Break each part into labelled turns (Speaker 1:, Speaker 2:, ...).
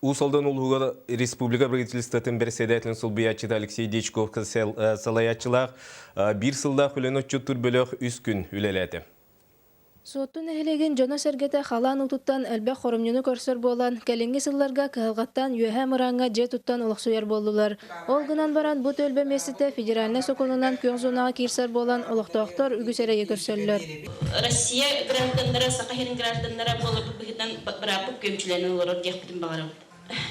Speaker 1: Уус Алдан улууһугар республика правительствотын бэрэссэдээтэлин солбуйааччыта Алексей Дьячков салайааччылаах биир сыллаах үлэни отчуттуур бөлөх үс күн үлэлээтэ.
Speaker 2: Суотту нэһилиэгин дьоно-сэргэтэ халаан уутуттан элбэх хоромньуну көрсөр буолан, кэлиҥҥи сылларга кыһалҕаттан үөһээ мырааҥҥа дьиэ туттан олохсуйар буоллулар. Ол гынан баран, бу түөлбэ миэстэтэ федеральнай сокуонунан күөх зонаҕа киирсэр буолан, олохтоохтор үгүс эрэйи көрсөллөр.
Speaker 3: Россия гражданнара, Саха сирин гражданнара буоларбыт быһыытынан бырааппыт күөмчүлэнэн олорор диэхпитин баҕарабыт.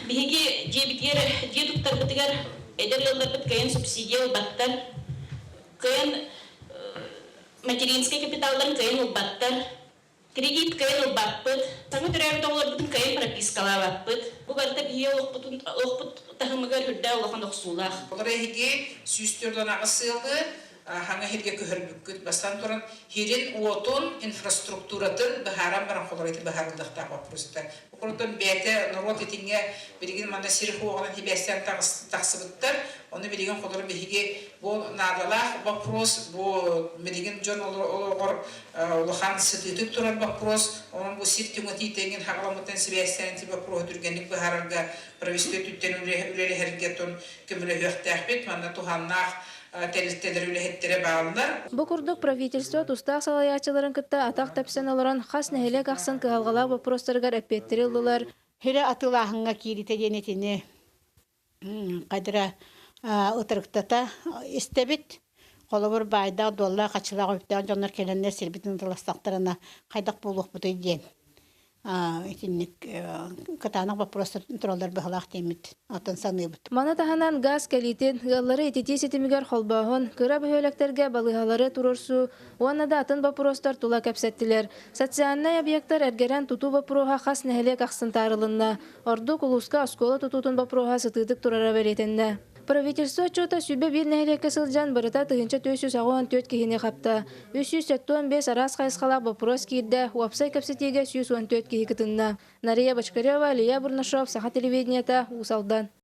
Speaker 3: Биһиги дьиэбитигэр, дьиэ туттарбытыгар эдэр ыалларбыт кыайан субсидия ылбаттар, кыайан материнскай капиталларын кыайан ылбаттар, кредит кыайан ылбаппыт, саҥа төрөөбүт оҕолорбутун кыайан пропискалаабаппыт. Бу барыта биһиги олохпутун олохпут таһымыгар үрдээх улахан охсуулаах.
Speaker 4: Олор эһиги 148 сыалы хаҥа иһиргэ көһөрбүккүт. Бастан туран, һирин-уотун, инфраструктуратын быһааран баран холор ити быһаарыллыахтаах боппуруостар. Бу бэйэтэ норуот итиҥҥэ билигин манна сир хуоҕунан хибээстээн тахсыбыттар. Ону билигин холор биһиги бу наадалаах вопрос, бу билигин дьон олоҕор улахан сытыытык турар вопрос. Онон бу сир түҥэтиитэ хаҕаламмытынан сибээстээн ити боппуруоһу түргэнник быһаарарга правительство өттүттэн үлэлэһэргэ тон көмөлөһүөхтээхпит. Манна туһааннаах тэрилтэлэр үлэһиттэрэ бааллар.
Speaker 2: Бу курдук правительство тустаах салайааччыларын кытта атах тэпсэн олорон хас нэһилиэк ахсын кыһалҕалаах боппуруостарыгар эппиэттэри ыллылар.
Speaker 5: Хирэ атыылааһыҥҥа кииритэ диэн итини кадра ытырыктата истэбит. Холобур, баайдаах, дуоллаах, хаччылаах үптээх дьоннор кэлэннэр сирбитин ытыластахтарына хайдах буолуохпутуй диэн итинник кытаанах боппуруостар тураллар быһалаах диэммит атын саныыбыт.
Speaker 2: Маны таһынан газ кэлиитин, ыаллары ититии ситимигэр холбооһун, кыра бөһүөлэктэргэ балыыһалары туруорсуу уонна да атын боппуруостар тула кэпсэттилэр. Социальнай объектар эргэрэн тутуу боппуруоһа хас нэһилиэк ахсын таарылынна. Ордук улууска оскуола тутуутун боппуруоһа сытыытык турара бэлиэтэннэ. Правительство отчуота 101 нэһилиэккэ сылдьан барыта 1484 киһини хапта. 375 араас хайысхалаах боппуруос киирдэ, уопсай кэпсэтиигэ 114 киһи кытынна. Нария Бочкарева, Илья Бурнашов, Саха телевидениета, Уус Алдан.